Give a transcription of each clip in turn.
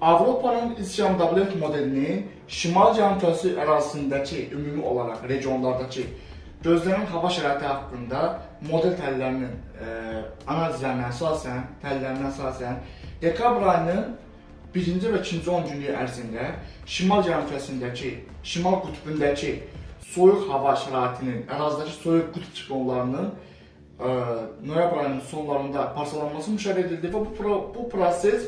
Avropanın ICMWF modelinin şimal yarımkürəsi ərazisindəki ümumi olaraq regionlardakı gözlənilən hava şəraiti haqqında model təhlillərinin analizlərinə əsasən, təhlillərinə əsasən dekabr ayının birinci və ikinci 10 günlük ərzində şimal yarımkürəsindəki, şimal qütbündəki soyuq hava şəraitinin, ərazidəki soyuq qütb siklonlarının noyabr ayının sonlarında parçalanması müşahidə edildi və bu proses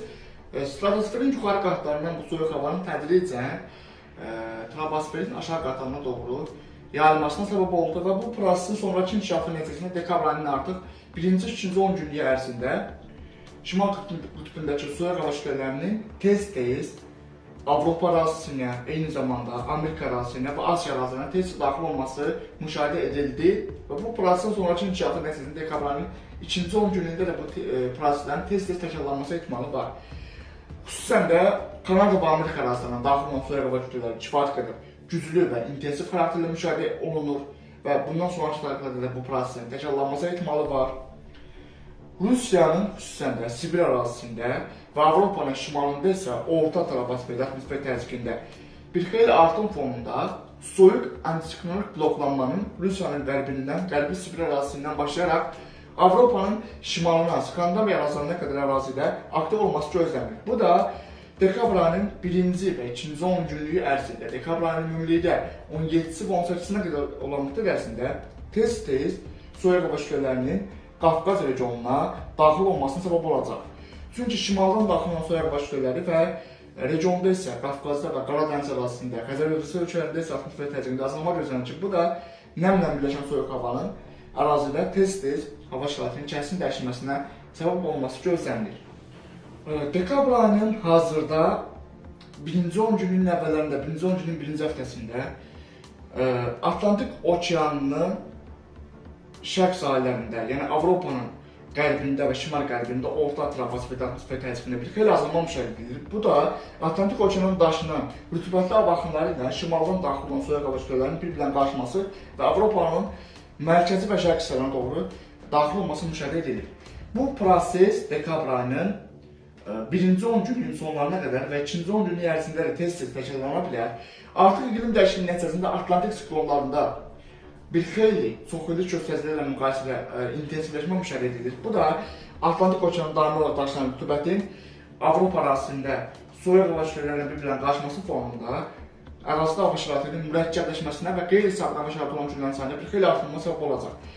stratosferin yuxarı qatlarından bu soyuq havanın tədricən troposferin aşağı qatlarına doğru yayılmasına səbəb oldu və bu prosesin sonrakı inkişafı nəticəsində dekabr ayının artıq birinci, ikinci 10 günlük ərzində şimal qütbündəki soyuq hava kütlələrinin tez-tez Avropa ərazisinə, eyni zamanda Amerika ərazisinə və Asiya ərazisinə tez daxil olması müşahidə edildi və bu prosesin sonrakı inkişafı nəticəsində dekabr ayının ikinci 10 günlüyündə də bu proseslərin tez-tez təkrarlanması ehtimalı var. Xüsusən də Kanada və Amerika ərazilərinə daxil olan soyuq hava kütlələri kifayət qədər güclü və intensiv xarakterli müşahidə olunur və bundan sonrakı tarixlərdə də bu prosesin təkrarlanması ehtimalı var. Rusiyanın xüsusən də Sibir ərazisində və Avropanın şimalında isə orta troposferdə atmosfer təzyiqində bir xeyli artım fonunda soyuq antisiklonik bloklanmanın Rusiyanın qərbindən, Qərbi Sibir ərazisindən başlayaraq Avropanın şimalına, Skandinaviya ərazilərinə qədər ərazidə aktiv olması gözlənilir. Bu da dekabr ayının birinci və ikinci 10 günlüyü ərzində, dekabr ayının ümumilikdə 17-si və 18-sinə qədər olan müddət ərzində tez-tez soyuq hava kütlələrinin Qafqaz regionuna daxil olmasına səbəb olacaq. Çünki şimaldan daxil olan soyuq hava kütlələri və regionda isə Qafqazda və Qara dəniz ərazisində, Xəzər hövzəsi ölkələrində isə atmosfer təzyiqində azalma gözlənilir ki, bu da nəmlə birləşən soyuq havanın ərazidə tez-tez hava şəraitinin kəskin dəyişməsinə səbəb olması gözlənilir. Dekabr ayının hazırda birinci 10 günün əvvəllərində, birinci 10 günün birinci həftəsində Atlantik okeanının şərq sahillərində, yəni Avropanın qərbində və şimal-qərbində orta troposferdə atmosfer təzyiqində bir xeyli azalma müşahidə edilir. Bu da Atlantik okeanının daşınan rütubətli hava axınları ilə şimaldan daxil olan soyuq hava kütlələrinin bir-birinə qarışması və Avropanın mərkəzi və şərq hissələrinə doğru daxil olması müşahidə edilir. Bu proses dekabr ayının birinci 10 günlüyün sonlarına qədər və ikinci 10 günlük ərzində də tez-tez təkrarlana bilər. Artıq iqlim dəyişikliyi nəticəsində Atlantik siklonlarında bir xeyli çoxillik göstəricilərlə müqayisədə intensivləşmə müşahidə edilir. Bu da Atlantik okeanının daimi olaraq daşınan rütubətin Avropa ərazisində soyuq hava kütlələrinin bir-birinə qarışması fonunda ərazidə hava şəraitinin mürəkkəbləşməsinə və qeyri-sabit hava şəraiti olan günlərin sayında bir xeyli artımına səbəb olacaq.